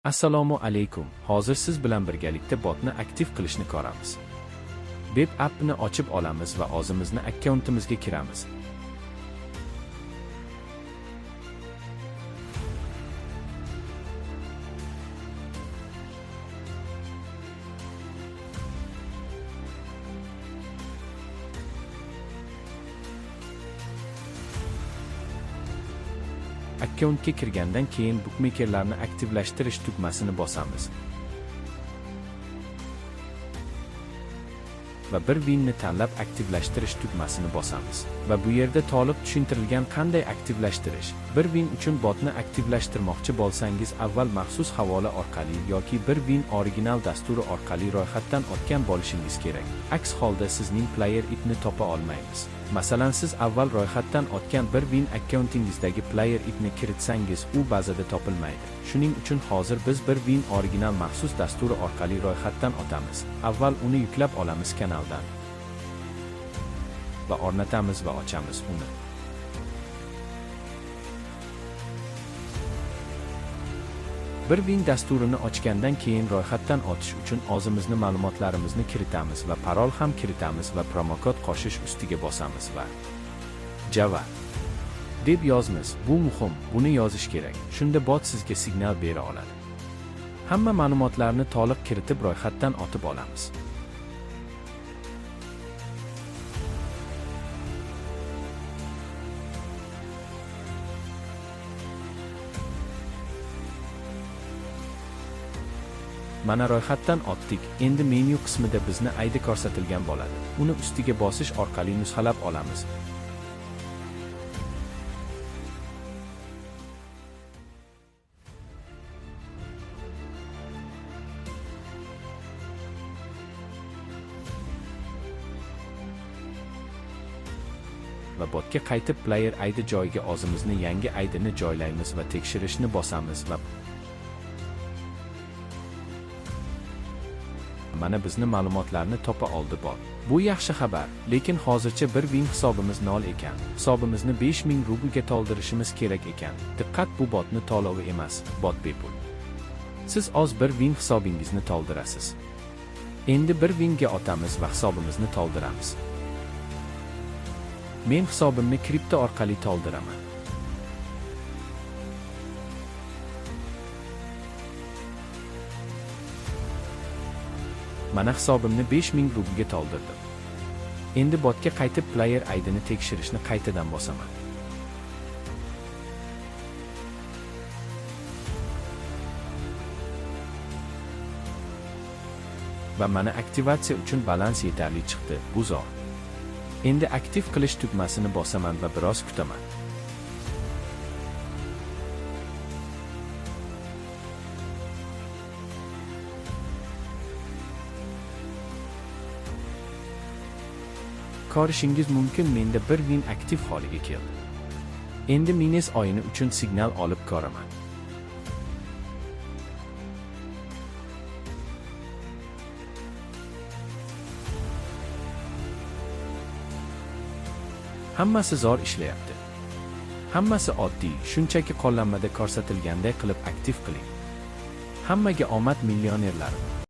Assalomu alaykum. Hozir siz bilan birgalikda botni aktiv qilishni ko'ramiz. Web appni ochib olamiz va o'zimizni akkauntimizga kiramiz. Akkauntga kirgandan keyin bukmekerlarni aktivlashtirish tugmasini bosamiz. Va bir winni tanlab aktivlashtirish tugmasini bosamiz. Va bu yerda to'liq tushuntirilgan qanday aktivlashtirish. Bir win uchun botni aktivlashtirmoqchi bo'lsangiz, avval maxsus havola orqali yoki bir win original dasturi orqali ro'yxatdan o'tgan bo'lishingiz kerak. Aks holda sizning player idni topa olmaymiz. Masalan, siz avval ro'yxatdan o'tgan bir win akkauntingizdagi player idni kiritsangiz, u bazada topilmaydi. Shuning uchun hozir biz bir win original maxsus dasturi orqali ro'yxatdan o'tamiz. Avval uni yuklab olamiz kanaldan va o'rnatamiz va ochamiz uni. Bir win dasturini ochgandan keyin ro'yxatdan o'tish uchun o'zimizni ma'lumotlarimizni kiritamiz va parol ham kiritamiz va promokod qo'shish ustiga bosamiz va Java deb yozmiz. Bu muhim, buni yozish kerak. Shunda bot sizga signal bera oladi. Hamma ma'lumotlarni to'liq kiritib ro'yxatdan o'tib olamiz. Mana ro'yxatdan o'tdik. Endi menyu qismida bizni ID ko'rsatilgan bo'ladi. Uni ustiga bosish orqali nusxalab olamiz. Va botga qaytib player ID joyiga o'zimizni yangi IDni joylaymiz va tekshirishni bosamiz va mana bizni ma'lumotlarni topa oldi bot. Bu yaxshi xabar, lekin hozircha bir win hisobimiz 0 ekan. Hisobimizni 5000 rublga to'ldirishimiz kerak ekan. Diqqat, bu botni to'lovi emas, bot bepul. Siz oz bir win hisobingizni to'ldirasiz. Endi bir winga otamiz va hisobimizni to'ldiramiz. Men hisobimni kripto orqali to'ldiraman. Mana hisobimni 5000 rublga to'ldirdim. Endi botga qaytib player IDni tekshirishni qaytadan bosaman. Va mana aktivatsiya uchun balans yetarli chiqdi. Bu zo'r. Endi aktiv qilish tugmasini bosaman va biroz kutaman. Ko'rishingiz mumkin, menda bir win aktiv holiga keldi. Endi mines o'yini uchun signal olib ko'raman. Hammasi zo'r ishlayapti. Hammasi oddiy, shunchaki qo'llanmada ko'rsatilganday qilib aktiv qiling. Hammaga omad, millionerlarim.